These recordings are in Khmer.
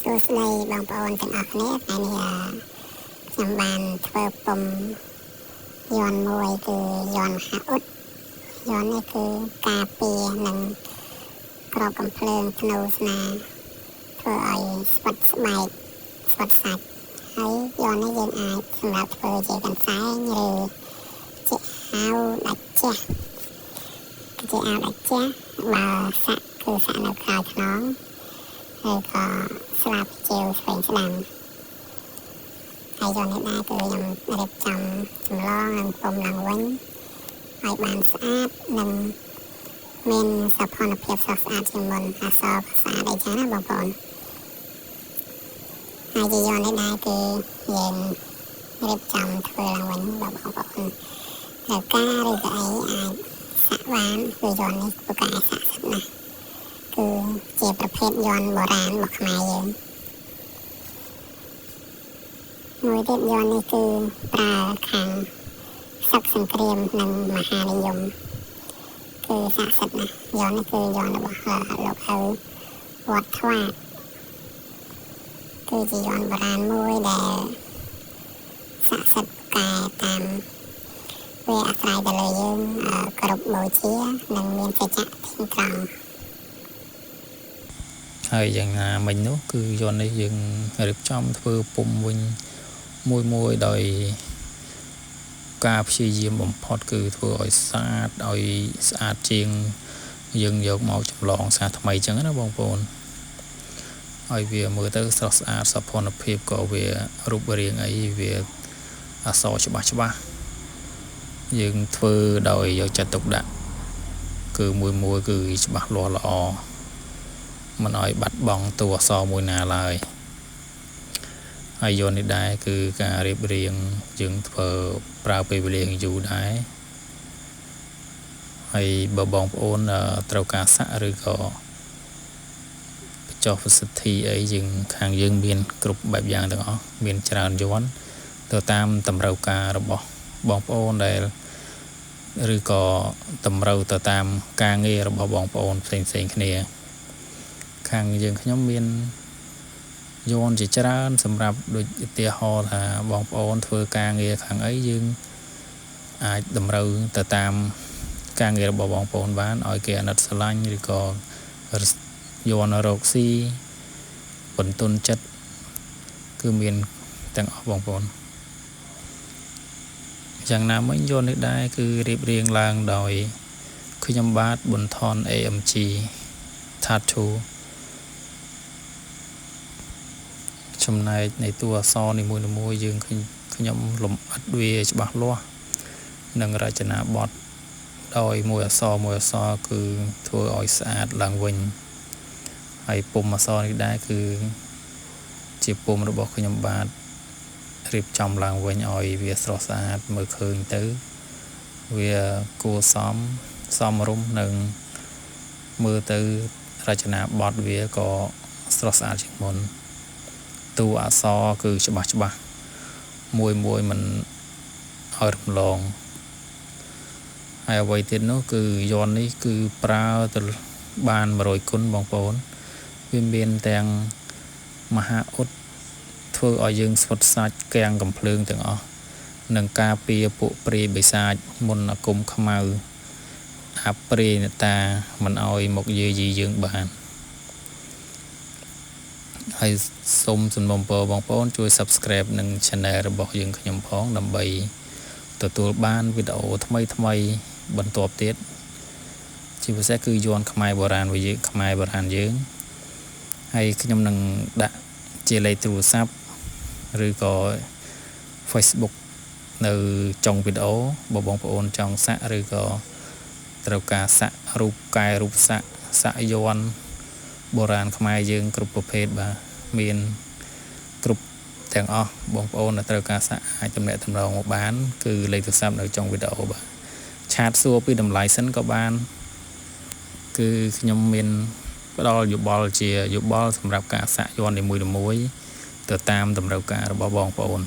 សួស្តីបងប្អូនទាំងអស់គ្នាថ្ងៃនេះខ្ញុំបានធ្វើពុំយ័ន្តមួយគឺយ័ន្តមហាឧត្តយ័ន្តនេះគឺការពារនិងក្របកំភ្លើងធ្នូស្នាធ្វើឲ្យស្វិតស្បែកស្វិតសាច់ហើយយ័ន្តនេះយើងអាចសម្រាប់ធ្វើជាកន្សែងឬជាអាវដាច់ជះជាអាវដាច់ជះបើសាក់គឺសាក់នៅក្រោយខ្នងហើយក៏ស្លាបជាវឆ្វេងស្ដាំហើយយ័ន្តនេះដែរគឺខ្ញុំរៀបចំចម្លងនិងពុំឡើងវិញឲ្យបានស្អាតនិងមានសោភ័ណភាពស្រស់ស្អាតជាងមុនអក្សរភាសាអីចឹងណាបងប្អូនហើយជាយ័ន្តនេះដែរគឺយើងរៀបចំធ្វើឡើងវិញបើបងប្អូនត្រូវការឬក៏អីអាចសាក់បានគឺយ័ន្តនេះពូកែសាក់សិតណាស់គឺជាប្រភេទយ័ន្តបុរាណរបស់ខ្មែរយើងមួយទៀតយ័ន្តនេះគឺប្រើខាងសឹកសង្គ្រាមនិងមហានិយមគឺស័ក្តិសិទ្ធិណាស់យ័ន្តនេះគឺយ័ន្តរបស់លោកឪវត្តថ្វាគឺជាយ័ន្តបុរាណមួយដែលស័ក្តិសិទ្ធិកែតាមវាអាស្រ័យទៅលើយើងគោរពបូជានិងមានសច្ចៈទៀងត្រង់ហើយយ៉ាងណាមិញនោះគឺយ័ន្តនេះយើងរៀបចំធ្វើពុំវិញមួយមួយដោយការព្យាយាមបំផុតគឺធ្វើឲ្យស្អាតឲ្យស្អាតជាងយើងយកមកចម្លងសាថ្មីចឹងណាបងប្អូនឲ្យវាមើលទៅស្រស់ស្អាតសោភ័ណភាពក៏វារូបរាងអីវាអក្សរច្បាស់ច្បាស់យើងធ្វើដោយយកចិត្តទុកដាក់គឺមួយមួយគឺច្បាស់លាស់ល្អមិនឲ្យបាត់បង់តួអក្សរមួយណាឡើយហើយយ័ន្តនេះដែរគឺការរៀបរៀងយើងធ្វើប្រើពេលវេលាយូរដែរហើយបើបងប្អូនត្រូវការសាក់ឬក៏បញ្ចុះប្រសិទ្ធិអីយើងខាងយើងមានគ្រប់បែបយ៉ាងទាំងអស់មានច្រើនយ័ន្តទៅតាមតម្រូវការរបស់បងប្អូនដែលឬក៏តម្រូវទៅតាមការងាររបស់បងប្អូនផ្សេងៗគ្នាខាងយើងខ្ញុំមានយ័ន្តជាច្រើនសម្រាប់ដូចឧទាហរណ៍ថាបងប្អូនធ្វើការងារខាងអីយើងអាចតម្រូវទៅតាមការងាររបស់បងប្អូនបានឲ្យគេអាណិតស្រឡាញ់ឬក៏យ័ន្តរកស៊ីបន្ទន់ចិត្តគឺមានទាំងអស់បងប្អូនយ៉ាងណាមិញយ័ន្តនេះដែរគឺរៀបរៀងឡើងដោយខ្ញុំបាទប៊ុនថន AMG Tattoo ចំណែកនៃតួអក្សរនីមួយៗយើងខ្ញុំលម្អិតវាច្បាស់លាស់និងរចនាបថដោយមួយអក្សរមួយអក្សរគឺធ្វើឲ្យស្អាតឡើងវិញហើយពុំអក្សរនេះដែរគឺជាពុំរបស់ខ្ញុំបាទរៀបចំឡើងវិញឲ្យវាស្រស់ស្អាតមើលឃើញទៅវាគួរសមសមរម្យនិងមើលទៅរចនាបថវាក៏ស្រស់ស្អាតជាងមុនតួអក្សរគឺច្បាស់ច្បាស់មួយមួយមិនឲ្យរំលងហើយអ្វីទៀតនោះគឺយ័ន្តនេះគឺប្រើទៅបាន100គុណបងប្អូនវាមានទាំងមហាឧត្តធ្វើឲ្យយើងស្វិតសាច់កាំងកំភ្លើងទាំងអស់និងការពារពួកព្រាយបិសាចមុនអាគមខ្មៅអាព្រាយអ្នកតាមិនឲ្យមកយាយីយើងបានហើយសូមសំណូមពរបងប្អូនជួយ Subscribe និង Channel របស់យើងខ្ញុំផងដើម្បីទទួលបានវីដេអូថ្មីៗបន្ទាប់ទៀតជាពិសេសគឺយ័ន្តខ្មែរបុរាណវិយើងខ្មែរបុរាណយើងហើយខ្ញុំនឹងដាក់ជាលេខទូរស័ព្ទឬក៏ Facebook នៅចុងវីដេអូបើបងប្អូនចង់សាក់ឬក៏ត្រូវការសាក់រូបកែរូបសាក់សាក់យ័ន្តបុរាណខ្មែរយើងគ្រប់ប្រភេទបាទមានគ្រប់ទាំងអស់បងប្អូនដែលត្រូវការសាក់អាចទំនាក់ទំនងមកបានគឺលេខទូរស័ព្ទនៅចុងវីដេអូបាទឆាតសួរពីតម្លៃសិនក៏បានគឺខ្ញុំមានផ្ដល់យោបល់ជាយោបល់សម្រាប់ការសាក់យ័ន្តនីមួយៗទៅតាមតម្រូវការរបស់បងប្អូន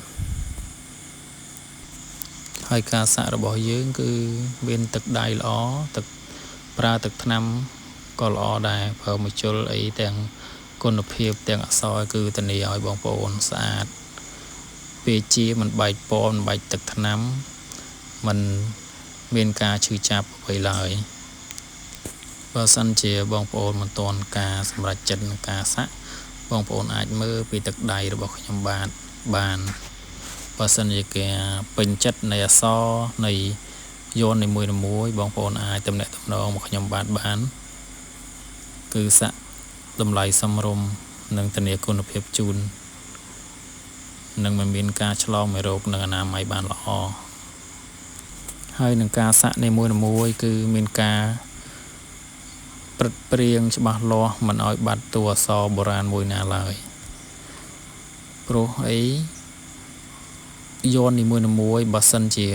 ហើយការសាក់របស់យើងគឺមានទឹកដៃល្អទឹកប្រើទឹកថ្នាំក៏ល្អដែរប្រើម្ជុលអីទាំង គុណភាពទាំងអក្សរគឺធានាឲ្យបងប្អូនស្អាតពេលជាមិនបែកពណ៌មិនបែកទឹកថ្នាំមិនមានការឈឺចាប់អ្វីឡើយបើសិនជាបងប្អូនមិនទាន់ការសម្រេចចិត្តនឹងការសាក់បងប្អូនអាចមើលពីទឹកដៃរបស់ខ្ញុំបានបើសិនជាគេពេញចិត្តនៃអក្សរនៃយន្តនីមួយៗបងប្អូនអាចទំនាក់ទំនងមកខ្ញុំបានគឺសាក់តម្លៃសមរម្យនិងធានាគុណភាពជូននិងមិនមានការឆ្លងមេរោគនិងអនាម័យបានល្អហើយនឹងការសាក់នីមួយៗគឺមានការព្រឹត្តព្រៀងច្បាស់លាស់មិនឲ្យបាត់តួអក្សរបុរាណមួយណាឡើយព្រោះអីយន្តនីមួយៗបើសិនជា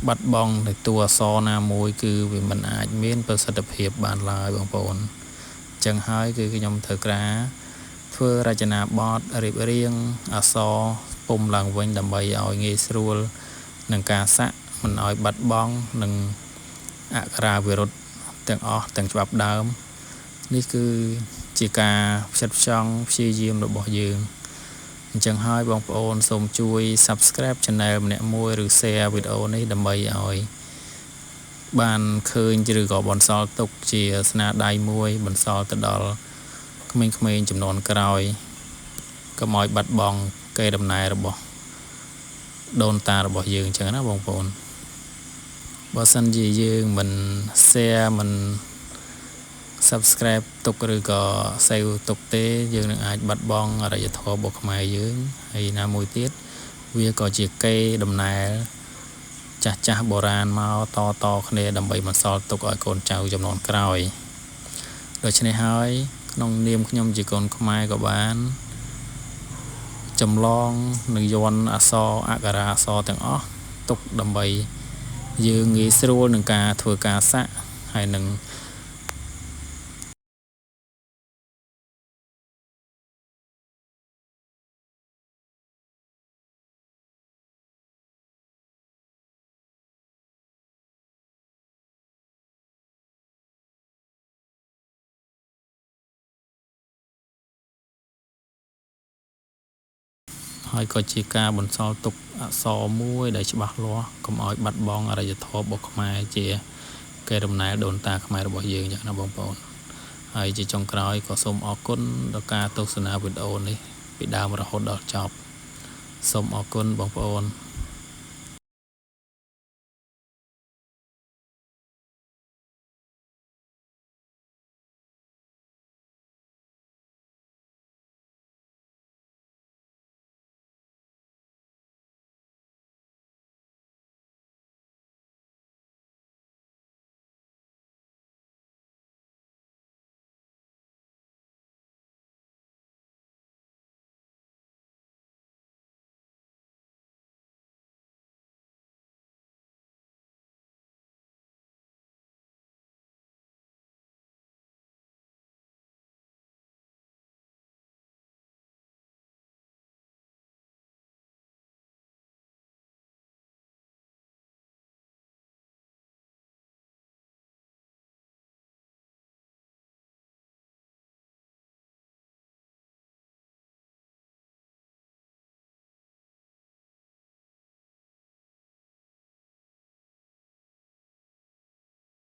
បាត់បង់នៃតួអក្សរណាមួយគឺវាមិនអាចមានប្រសិទ្ធភាពបានឡើយបងប្អូនចឹងហើយគឺខ្ញុំត្រូវការធ្វើរចនាបថរៀបរៀងអក្សរពុំឡើងវិញដើម្បីឲ្យងាយស្រួលនឹងការសាក់មិនឲ្យបាត់បង់និងអក្ខរាវិរុទ្ធទាំងអស់ទាំងច្បាប់ដើមនេះគឺជាការផ្ចិតផ្ចង់ព្យាយាមរបស់យើងអញ្ចឹងហើយបងប្អូនសូមជួយ Subscribe Channel ម្នាក់មួយឬ Share វីដេអូនេះដើម្បីឲ្យបានឃើញឬក៏បន្សល់ទុកជាស្នាដៃមួយបន្សល់ទៅដល់ក្មេងៗជំនាន់ក្រោយកុំឲ្យបាត់បង់កេរដំណែលរបស់ដូនតារបស់យើងអញ្ចឹងណាបងប្អូនបើសិនជាយើងមិន share មិន Subscribe ទុកឬក៏ save ទុកទេយើងនឹងអាចបាត់បង់អរិយធម៌របស់ខ្មែរយើងហើយណាមួយទៀតវាក៏ជាកេរដំណែលចាស់បុរាណមកតគ្នាដើម្បីបន្សល់ទុកឲ្យកូនចៅជំនាន់ក្រោយដូច្នេះហើយក្នុងនាមខ្ញុំជាកូនខ្មែរក៏បានចម្លងនឹងយន្តអក្សរអក្ខរាអក្សរទាំងអស់ទុកដើម្បីយើងងាយស្រួលនឹងការធ្វើការសាក់ហើយនឹងហើយក៏ជាការបន្សល់ទុកអក្សរមួយដែលច្បាស់លាស់កុំឲ្យបាត់បង់អរិយធម៌របស់ខ្មែរជាកេរដំណែលដូនតាខ្មែររបស់យើងយ៉ាងណាបងប្អូនហើយជាចុងក្រោយក៏សូមអរគុណដល់ការទស្សនាវីដេអូនេះពីដើមរហូតដល់ចប់សូមអរគុណបងប្អូន